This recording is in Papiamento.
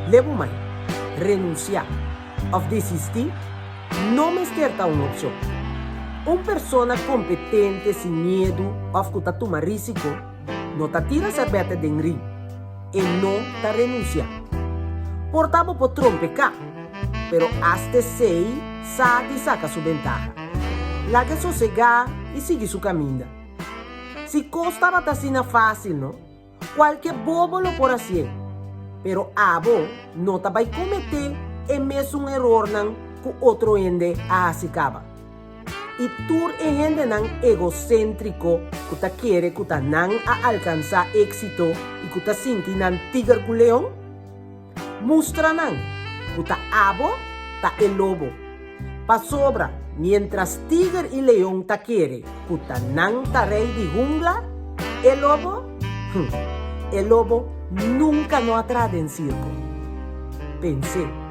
Lebumai, renunsiá òf desistí no mester ta un opshon. Un persona kompetente sin miedu òf ku ta tuma rísiko no ta tira sèrbètè den rin, e no ta renunsiá. Por ta bo por trompeká, pero asta esei sa di saka su bentaha. Laga e sosegá i sigui su kaminda. Si kos tabata asina fásil, no? Kualke bobo lo por hasié, pero abo no ta bai kometé e mesun erornan ku otro hende a hasi kaba. I tur e hendenan egoséntriko ku ta kere ku ta nan a alkansá éksito i ku ta sinti nan tiger ku leon, Mustra nan ku ta abo ta e lobo. Pasobra miéntras tiger i leon ta kere ku ta nan ta rei di hungla, e lobo? Hm, e lobo nunka no a traha den sirko. Pens'é.